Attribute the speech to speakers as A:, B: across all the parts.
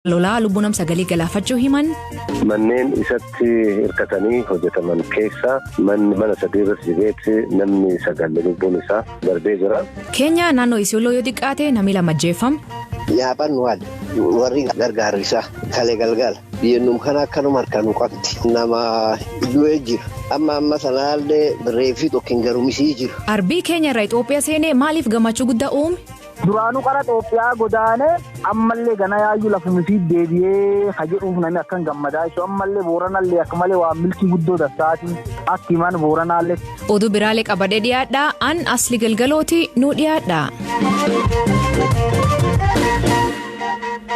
A: Lolaa lubbuu nam sagalee galaafachuu himan.
B: Manneen isatti hirkatanii hojjetaman keessaa manni mana sadii irratti jigeetti namni sagal lubbuun isaa darbee jira.
A: Keenya naannoo Isiyooloo yoo xiqqaate namni lama ajjeefame.
C: Nyaaphaan waal warri gargaarrisaa kalee galgala biyyannum kana akkanuma harkaan nu qabdi nama du'ee jira amma amma sanaallee reefii tokko garumisii jira.
A: Arbii keenya irraa Itoophiyaa seenee maaliif gammachuu guddaa uume?
D: Duraanuu qara Itoophiyaa godaanee ammallee gana yaayyuu lafumisiif deebi'ee ha jedhuuf namni akkan gammadaa jechuudha. Ammallee Booranallee akka malee waan milkii guddoo dassaatiin akki himan Booranaallee.
A: Oduu biraalee qabadee dhiyaadhaa an asli galgalooti nu dhiyaadha.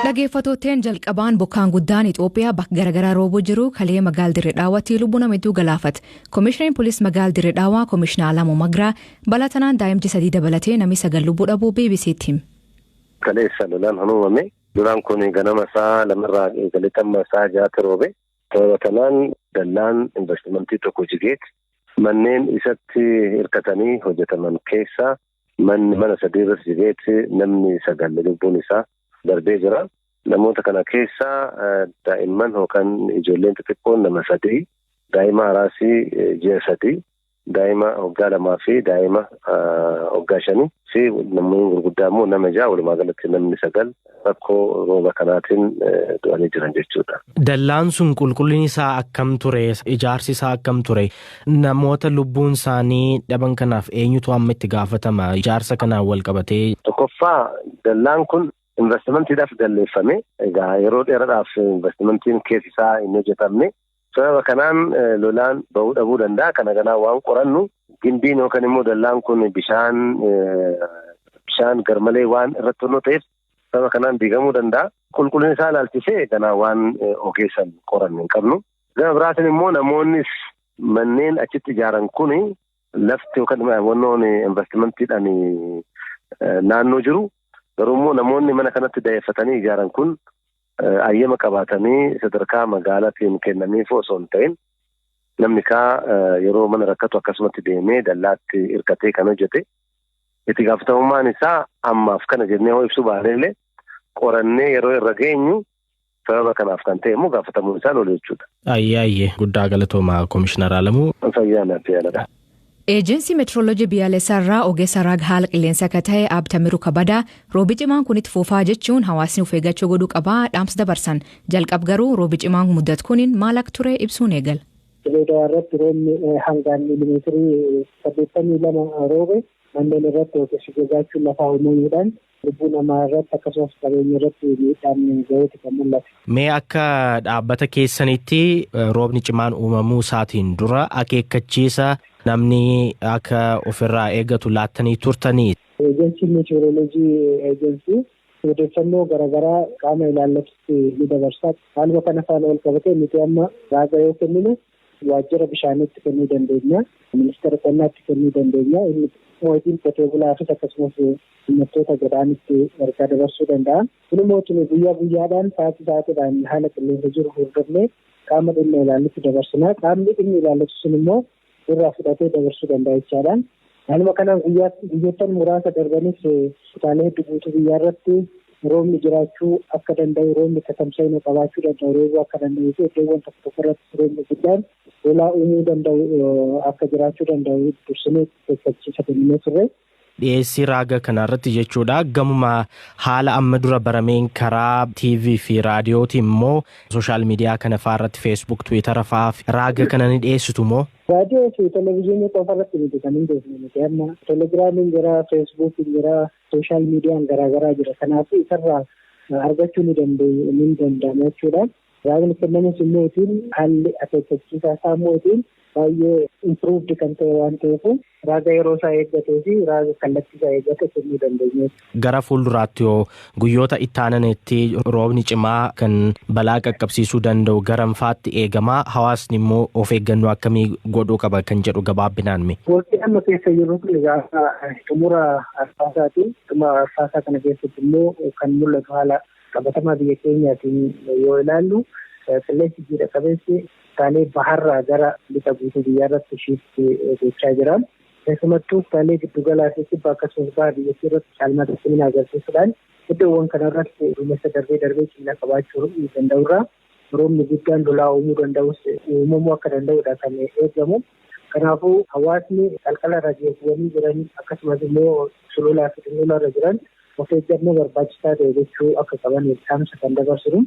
A: Dhaggeeffattootteen jalqabaan bokkaan guddaan Itoophiyaa bakka garaagaraa roobuu jiru kalee magaal dirree dhaawatti lubbuu nama hedduu galaafate. Komishinariin Poolisii magaal dirree dhaawaa Komishinaa Alamuu Magraa balaa tanaan daa'imti sadii dabalatee namni sagal lubbuu dhabuu BBC'tti hime.
B: Kaleessa lolaan kan uumame lolaan kun ganama isaa lamarraa eegalee hamma isaa ja'aatti roobe. Sababa kanaan dallaan investimentii tokko jigeeti. Manneen isatti hirkatanii hojjetaman keessaa manni mana sadii irratti jigeeti namni sagal lubbuun isaa darbee jira. Namoota kana keessaa daa'imman yookaan ijoolleen xixiqqoon nama sadii, daa'ima haraasii ji'a 3, daa'ima waggaa 2 fi daa'ima waggaa 5 fi namoonni gurguddaa immoo nama 6 walumaa galatti namni 9 rakkoo rooba kanaatiin du'anii jiran jechuudha.
E: Dallaan sun qulqullinni isaa akkam ture? Ijaarsi isaa akkam ture? Namoota lubbuun isaanii dhaban kanaaf eenyutu amma itti gaafatama? Ijaarsa kanaan wal qabatee.
B: Tokkoffaa dallaan kun investimentiidhaaf dalleeffame. Egaa yeroo dheeraadhaaf investimentiin keessi isaa hin hojjetamne. Sababa kanaan lolaan bahuu dhabuu danda'a. Kana ganaa waan qorannu gimbiin yookaan immoo dallaan kun bishaan bishaan garmalee waan irratti hojjetu ta'eef sababa kanaan diigamuu danda'a. Qulqullina isaa ilaalchisee ganaa waan ogeessan qorannu hin qabnu. Gama biraatiin immoo namoonnis manneen achitti ijaaran kun lafti yookaan wannoon investimentiidhaan naannoo jiru. Garuu immoo namoonni mana kanatti da'eeffatanii ijaaran kun ayyama qabaatanii sadarkaa magaalaatiin kennaniif osoo hin ta'in namni kaa yeroo mana rakkatu akkasumatti deemee dallaatti hirkatee kan hojjete. Itti gaafatamummaan isaa ammaaf kana jennee hoo ibsuu baanellee qorannee yeroo irra geenyu sababa kanaaf kan ta'e immoo gaafatamuun isaa lola jechuudha.
E: Ayyee ayyee guddaa galatoomaa Komishinar Alamuu.
B: Fayyaa naaf yaaladha.
A: Eejensi meetirooloojii biyyaalessaa irraa ogeessa raaga haala qilleensaa akka ta'e Aab Tamiruu Kabadaa roobi cimaan kun itti fufaa jechuun hawaasni of eeggachuu godhuu qabaa dhaamsa dabarsan. Jalqab garuu roobi cimaan mudatu kuniin maal akka ture ibsuun eegala.
F: Dirreedawaa irratti roobni hangaan miilimeetirii 82 roobe manneen irratti yookiis gogaachuun lafaa uumamuudhaan lubbuu namaa irratti akkasumas qabeenya irratti miidhaan gaheeti kan mul'ate.
E: Mee akka dhaabbata keessanitti roobni cimaan uumamuu isaatiin dura akeekkachiisa namni akka ofirraa eeggatu laattanii turtanii.
F: Eejensiin meetirooloojii eejensii odeeffannoo garaagaraa qaama ilaallatutti ni dabarsa. Haaluma kana faana wal qabatee nuti amma raaga yoo kennine waajjira bishaaniitti kennuu dandeenya. Ministeera qonnaatti kennuu dandeenya. Inni mootiin qotee bulaafis akkasumas uummattoota gadaanitti ergaa dabarsuu danda'a. Kun immoo guyyaa guyyaadhaan sa'aatii sa'aatiidhaan haala qilleensa jiru hordofnee qaama dhimma ilaallutti dabarsina. Qaamni dhimmi ilaallatu sun immoo irraa fudhatee dabarsuu danda'a jechaadha. Haaluma kanaan guyyoottan muraasa darbanis kutaalee hedduu guutuu biyyaa irratti roobni jiraachuu akka danda'u, roobni tatamsa'ina qabaachuu danda'u, roobuu akka danda'uu fi iddoowwan tokko tokko irratti roobni guddaan lolaa uumuu danda'u akka jiraachuu danda'u dursinee akeekkachiisa kenninee turre.
E: Dhiyeessii raaga kanarratti jechuudha. Gamuma haala amma dura barameen karaa TV fi raadiyootiin immoo sooshaal miidiyaa kana fa'aa irratti Facebook, Twitter fa'aa raaga kana ni dhiyeessitu moo?
F: Raadiyoo fi televezyiinii qofa irratti miti kan hin beekne nuti amma telegiraamiin jira, feesbuukiin jira, sooshaal miidiyaan garaagaraa jira. Kanaafuu isarraa argachuu ni danda'ama jechuudha. Raagni kennamus immoo haalli akeekkachiisaa isaa immoo baay'ee improved kan ta'e waan ta'eef raaga yeroo isaa eeggatee fi raaga kallattii isaa eeggate kennuu dandeenya.
E: Gara fuulduraatti yoo guyyoota itti aananitti roobni cimaa kan balaa qaqqabsiisuu danda'u garamfaatti eegamaa hawaasni immoo of eeggannoo akkamii godhuu qaba kan jedhu gabaabbinaan mee.
F: Waqtii amma keessa jirru kun gaafa xumura arfaasaati. Xumura arfaasaa kana keessatti immoo kan mul'atu haala qabatamaa biyya keenyaatiin yoo ilaallu qilleensi jiidha qabeessi kutaalee baharraa gara lixa guutuu biyyaa irratti shiifti gochaa jira. Keessumattuu kutaalee giddugalaa fi kibba akkasumas baha biyyattii irratti caalmaa cimina agarsiisuudhaan Iddoowwan kanarratti duumessa darbee darbee cimina qabaachuu danda'urraa roobni guddaan lolaa uumuu danda'us uumamuu akka danda'udha kan eegamu. Kanaafuu hawaasni qalqala irra jiran akkasumas immoo sululaa fi xinnolaa irra jiran of eeggannoo barbaachisaa ta'e gochuu akka qaban dhaamsa kan dabarsinu.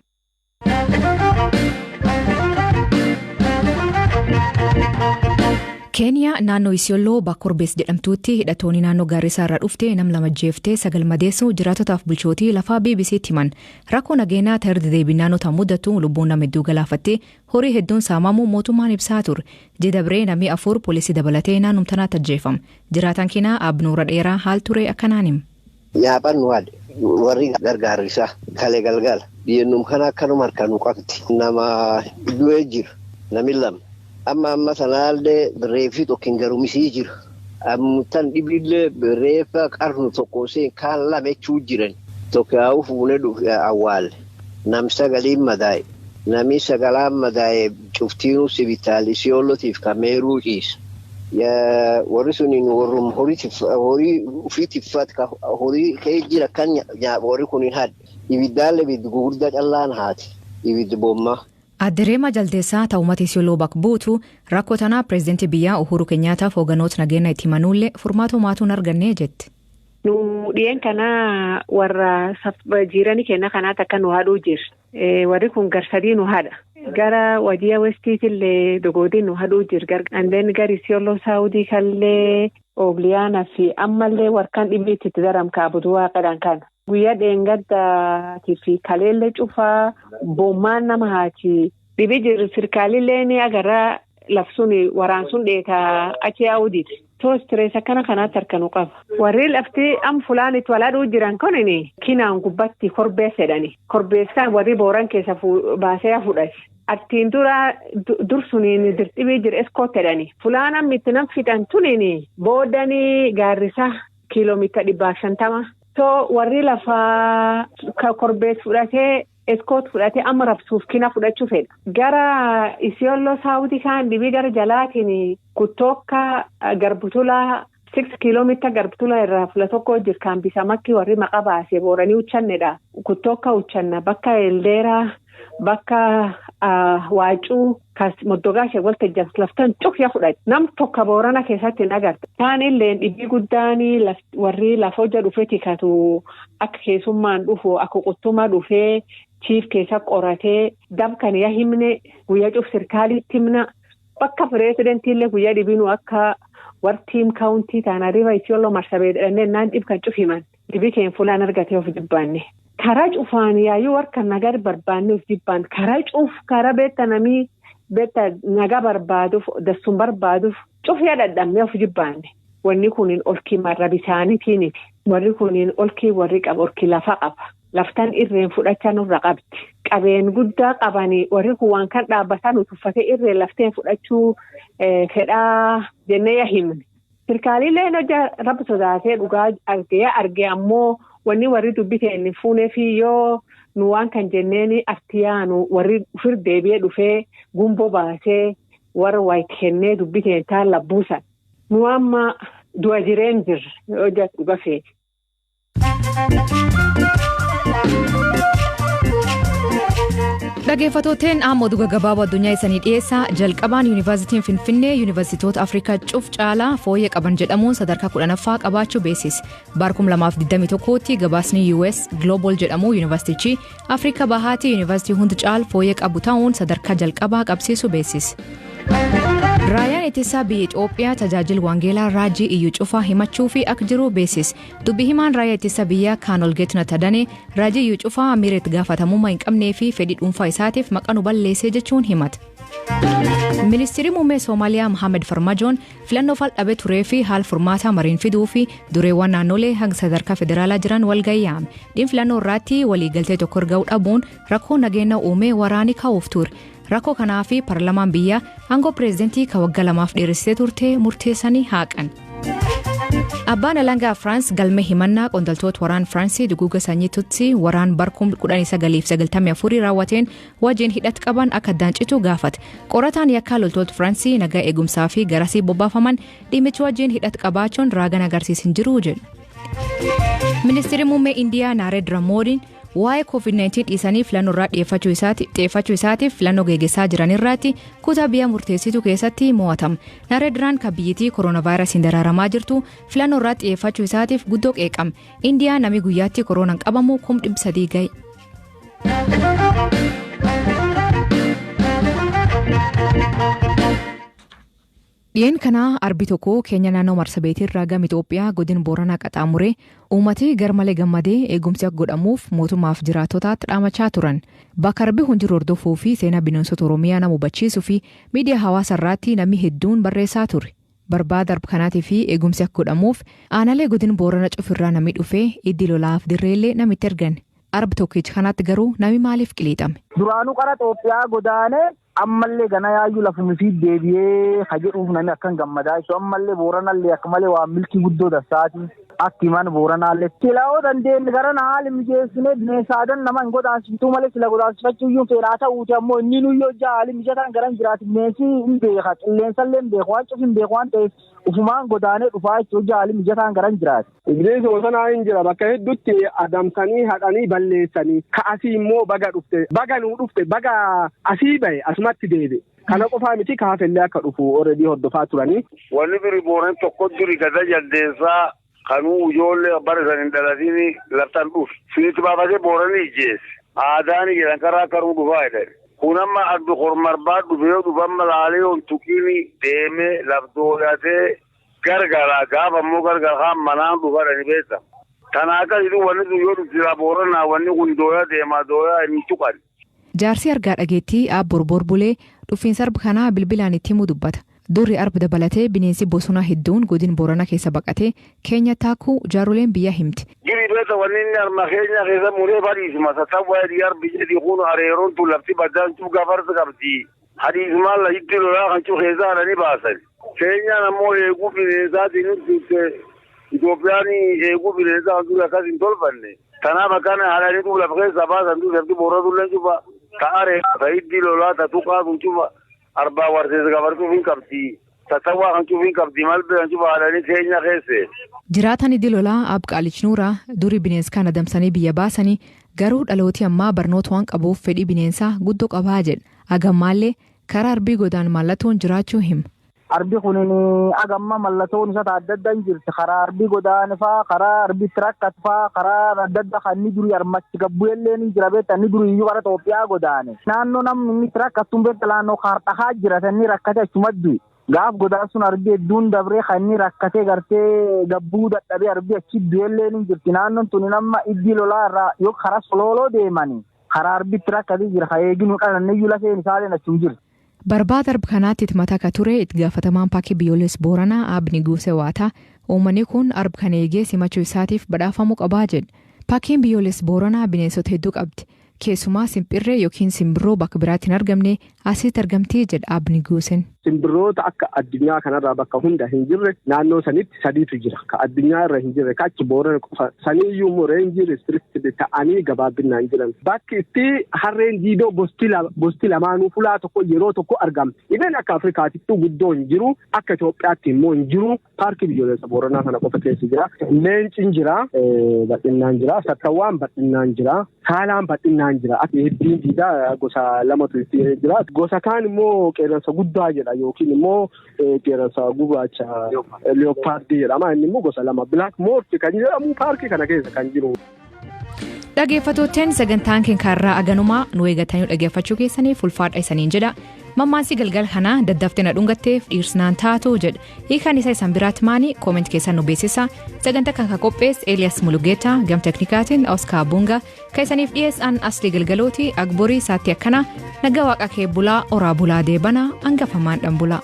A: Keeniyaa naannoo Isiyooloo bakka Korbees jedhamtuutti hidhattoonni naannoo Gaarrisaa irraa dhufte nam lama jeeftee sagal madeessu jiraatotaaf bulchootii lafaa BBC'tti himan. Rakkoo nageenyaa ta'e irra deebiin naannoo mudatu lubbuun nama hedduu galaafattee horii hedduun saamamuu mootummaan ibsaa ture. Jidabree namni afur poolisii dabalatee naannoo tanaatti ajjeefame. Jiraataan keenyaa Abnuura Dheeraa haal ture akkanaan hima.
C: Nyaaphaan nu haadhe warri gargaarrisaa kalee galgala biyyannum kana akkanuma harkaan nu qabdi. Nama du'ee jira namni lama. Amma amma sanaallee reeffi tokko hin garumisii jira. Ammutan dhibillee reeffa qarnu tokko seen kaan lama jechuu jiran. Tokko yaa'u fuunee dhufe awwaalle. Nam sagaliin madaa'e. Namni sagalaan madaa'e cuftiinuu sibitaalii siyoolotiif kan meeruu ciisa. Warri suniin warrum horii ofii tiffaat horii kee jira kan warri kun haadhe. Ibiddaallee ibiddi gugurdaa callaan haati. Ibiddi boommaa.
A: Addereema Jaldeessaa ta'ummata Isiyooloo bakka buutu rakkoo tanaa pireezidantii biyyaa Uhuru Kenyaataaf hoogganoota nageenya itti himanuullee furmaata homaatu hin arganne jetti.
G: Nu dhiyeen kana warra jiiranii keenya kanaatti akka nu haadhuu jirra. Warri kun garsadii nu haadha. Gara Wajiya Westiitillee dogoodii nu haadhuu jira. Andeen gara Isiyooloo Saawudii kallee Obliyaanaa fi ammallee warkaan dhibbi itti daramkaa abudu waaqadhaan kana. Guyyaa dheengaddaatii fi kaleellee cufaa boommaan nama haati. Dhibi jiru sirkaalillee ni agarra lafsun waraansun dheetaa achi yaa'uuditi. Too istirees akkana kanaatti harkanuu qaba. Warri lafti am fulaan itti walaadhuu jiran kunini kinaan gubbatti korbees jedhani. Korbees kan warri booran keessa baasee fudhate. Attiin dura dursuniin dirxibii jira eskoot jedhani. Fulaan amma itti nam fixan tunini boodanii gaarrisa kiiloomeetira 150. Too warri lafaa korbees fudhatee eskoot fudhatee amma rabsuuf kina fudhachuu fedha. Gara Isiyooloo Saawudii kan dhibii gara jalaatiin kuttookka garbutulaa 6 kiiloomeetira garbutulaa irraa fula tokko jira kan bisamakki warri maqaa baasee booranii uchannedha. Kuttookka uchanna bakka Eldeeraa bakka Waacuu moddogaashee waltajjii laftan cufya fudhate. Nam tokko boorana keessatti hin agarta. Kaan illee dhibbii guddaan warri lafa hojja dhufee tikatu akka keessummaan dhufu akka quttumaa dhufee chiif keessa qoratee dabkan yaa himne guyyaa cuf sirkaalitti himna. Bakka pireezidentiillee guyyaa dhibinu akka warri tiim kaawuntii taanaa riba Isiyooloo marsabee jedhannee naan dhib kan cuf himan. Dhibii keenya fulaan argatee of jibbaanne. Karaa cufaan yaayyuu warra nagaa barbaanne of jibbaan karaa cuf karaa beektaa namii beektaa nagaa barbaaduuf dassuun barbaaduuf cuf yaadadhamee of jibbaanne. Wanni kuniin olkii marra bisaaniitiiniti. Warri kuniin olkii warri qaba olkii lafa qaba. Laftaan irreen fudhachaa nurra qabdi. Qabeen guddaa qabanii warri kun waan kan dhaabbataa nu tuffatee irreen lafteen fudhachuu fedhaa jennee yaa himne. Sirkaaliileen hojja rabbi sodaatee dhugaa argee ammoo wanni warri dubbiteen hin fuunee fi yoo nu waan kan jenneen artiyaanu warri ofir deebi'ee dhufee gumboo baasee warra wayi kennee dubbiteen taalla buusan. Nu amma du'a jireen jirra hojja dhuga feeti.
A: Dhaggeeffattooteen amma oduu gaggabaaboo addunyaa isanii dhiyeessaa jalqabaan yuunivarsiitiin Finfinnee yuunivarsiitoota Afrikaa cuf caalaa fooyyee qaban jedhamuun sadarkaa 10ffaa qabaachuu beeksise. Bara 2021tti gabaasni US Global jedhamu yuunivarsiitichi Afrikaa Bahaatti yuunivarsiitii hundi caal fooyyee qabu ta'uun sadarkaa jalqabaa qabsiisu beeksise. Raayyaan ittisaa biyya Itoophiyaa tajaajila Wangeelaa Raajii Iyyuu Cufaa himachuu fi akka jiru beeksise. Dubbi himaan raayyaa ittisa biyyaa Kaanol Geetna Tadanee Raajii Iyyuu Cufaa miira itti gaafatamummaa hin qabnee fi fedhii dhuunfaa isaatiif maqaa nu balleessee jechuun himata. Ministeerri muummee Soomaaliyaa Mohaammed Farmajoon filannoo fal dhabee turee fi haala furmaataa mariin fiduu fi dureewwan naannolee hanga sadarkaa federaalaa jiran walgahii yaame. Dhimma filannoo irratti waliigaltee tokko gahuu dhabuun rakkoo nageenya uumee waraanii kaa'uuf ture. Rakkoo kanaa fi paarlaamaan biyyaa aangoo pireezidantii kan waggaa 2 dheeressitee turte murteessanii haaqan. Abbaan alangaa Firaans galmee himannaa qondaaltota waraana Firaansii duguuga sanyii Tutsi waraan bara 1994 raawwateen wajjin hidhata qaban akka addaan citu gaafate. Qorataan yakkaa loltoota Firaansii nagaa eegumsaa fi garasii bobbaafaman dhimmicha wajjin hidhata qabaachuun raagan agarsiis hin jiru jedhu. Ministeerri muummee Indiyaa Naareendra Moodiin waa'ee COVID-19 dhiisanii filannoo irraa xiyyeeffachuu isaatiif filannoo geggeessaa jiran irratti kutaa biyya murteessituu keessatti mo'atama. Naareedraan kan biyyittii kooronaavaayirasiin dararamaa jirtu filannoo irraa xiyyeeffachuu isaatiif guddoo qeeqame. Indiyaa namni guyyaatti kooroonaan qabamu 300,000 gahe. Dhiyeenya kana arbi tokko keenya naannoo Marsabeetii irraa gama Itoophiyaa godina Booranaa qaxxaamuree uummati garmalee gammadee eegumsi akka godhamuuf mootummaaf jiraattotaatti dhaamachaa turan. Bakka arbi kun jiru hordofuu fi seenaa bineensota Oromiyaa nama hubachiisuu fi miidiyaa hawaasaa irratti namni hedduun barreessaa ture. Barbaada arba kanaatii fi eegumsi akka godhamuuf aanaalee godina Booranaa cufirraa namni dhufee iddi lolaaf dirreellee namitti ergan. Arba tokkicha kanatti garuu nami maaliif qiliixame?
D: Duraanuu qara Itoophiyaa godaanee ammallee gana yaayyuu lafuma isii deebi'ee ka jedhuuf namni akkan gammadaa jechuudha. Ammallee Booranallee akka malee waan milkii guddoo dassaati. Akki himan Booranaallee. Sila yoo dandeenye gara haali mijeessinee bineensa aadan nama hin godaansituu malee sila godaansifachuu iyyuu fedhaa ta'uuti ammoo inni nuyyoo hojjaa haali mijataan garan jiraati. Bineensi hin beeka qilleensallee hin beeku waan cufi hin beeku waan ta'eef ufumaan godaanee dhufaa jechuudha hojjaa haali mijataan garan jiraati.
H: Bineensi bosonaa hin jira bakka hedduutti adamsanii hadhanii balleessanii ka'asii immoo baga dhufte baga nuu dhufte baga asii bahe asumatti deebi'e. Kana qofaa miti kaafellee akka dhufu already hordofaa turanii.
I: Wanni duri booran tokko duri gada jaldeessaa kanuu ijoollee bara san hin dhalatini laftan dhufe. Sunitti baafatee booranii ijjeesse. Aadaan jedhan karaa karuu dhufaa jedhan. Kun amma addu kormarbaa dhufe yoo dhufe amma laalee on tuqiini deemee lafdoolatee gargara gaafa immoo gargara haan manaan dhufa dhani beekama. Kana akkasitti wanni sun yoo dhufti booranaa wanni kun dooyaa deemaa dooyaa hin tuqan.
A: Jaarsi argaa dhageettii Aab Borbor Bulee dhufiinsa arba kanaa bilbilaan itti himuu dubbata. Durri arba dabalatee bineensi bosonaa hedduun godina Booranaa keessa baqatee keenya taakuu jaaroleen biyya himti.
I: Giri beekta wanni inni harma keenya keessa muree fadhiisuma sassawwaa jedhi arbi jedhi kun areeroon tun lafti baddaan cuf gafarsa qabdi. Hadiisumaan lafitti lolaa kan cuf keessa hadhanii baasan. Keenyaan ammoo eeguu bineensaatiin nuti Itoophiyaan eeguu bineensaa kan ture akkas hin tolfanne. Kanaaf akkana hadhanii duub lafa keessa baasan duub lafti boorratullee cufa. Ta'aree ta'iddi lolaa ta'tuqaa sun cufa arbaa warseessa gafarsuuf hin qabdi. Sassawwaa kan cuuf hin qabdi malbee kan cufa hadhanii keenya keesse.
A: Jiraatan iddi lolaa Aab Qaalich Nuuraa durii bineensa kana adamsanii biyya baasanii garuu dhalooti ammaa barnoota waan qabuuf fedhii bineensaa guddoo qabaa jedha. Hagammaallee karaa arbii godaan mallattoon jiraachuu hima.
D: Arbi kunin agamma mallattoon isaa adda adda hin jirti. Karaa arbi godaane faa, karaa arbi itti rakkatu faa, karaa adda adda kan inni durii armatti gabbu'ellee ni jira beekta inni durii iyyuu gara Itoophiyaa godaane. Naannoo namni inni itti rakkatu beekta naannoo kaarxahaa jira inni rakkate achuma du'e. Gaaf godaan sun arbi hedduun dabree kan inni rakkatee gartee gabbuu dadhabee arbi achi du'ellee ni jirti. Naannoon tuni nama iddi lolaa irraa yoo karaa solooloo deemani karaa arbi itti rakkatee jira. Kan eeginu dhalanne iyyuu lafeen isaallee achuma jirti.
A: Barbaada arba kanaatti itti mataa ka ture itti gaafatamaan paarkii biyyoolessi Booranaa Aab Niguusee Waataa uummanni kun arba kana eegee simachuu isaatiif badhaafamuu qabaa jedha. Paarkiin biyyoolessi Booranaa bineensota hedduu qabdi. Keessumaa simpirree yookiin simbirroo bakka biraatti hin argamne asitti argamtii jedha Aab Niguuseen.
H: Simbirroota akka addunyaa kanarraa bakka hunda hin jirre naannoo sanitti sadiitu jira. Ka addunyaa irra hin jirre kachi Boorana qofa. Saniiyyuu immoo range restricted ta'anii gabaabinaan jiran. Bakki itti harreen diidoo gosti lamaanuu fulaa tokko yeroo tokko argamti. Ibeen akka Afrikaatittuu guddoo hin jiru. Akka Itoophiyaatti immoo hin jiru. Paarkii biyyoolessa Booranaa kana qofa keessa jira. Leenci jira. Bal'innaan jira. Sattawwaan bal'innaan jira. Saalaan bal'innaan jira. Hiddiin diidaa gosa lamatu jira. Gosa kaan immoo qeerransa guddaa jedha yookiin immoo qeerransa gurraacha leopardii jedhama. Inni immoo gosa lama. Black morph kan jedhamu paarkii kana keessa kan jiru.
A: Dhaggeeffattootni sagantaan keenya aganumaa nu eegatanii dhaggeeffachuu keessaniif ulfaadha isaniin jedha. Mammaansi galgala kanaa daddaftee na dhungatteef dhiirsinaan taatu jedha. Hiikaan isaa isaan biraatti maanii comment keessan nu beeksisa. Sagantaa kan qopheesse Elias Mulugeetaa gam teknikaatiin Oscar Bunga kan isaniif dhiyeessan Asli Galgalooti Agborii saatti akkana nagaa waaqa kee bulaa oraa bulaa deebanaa hangafamaan dhan bulaa.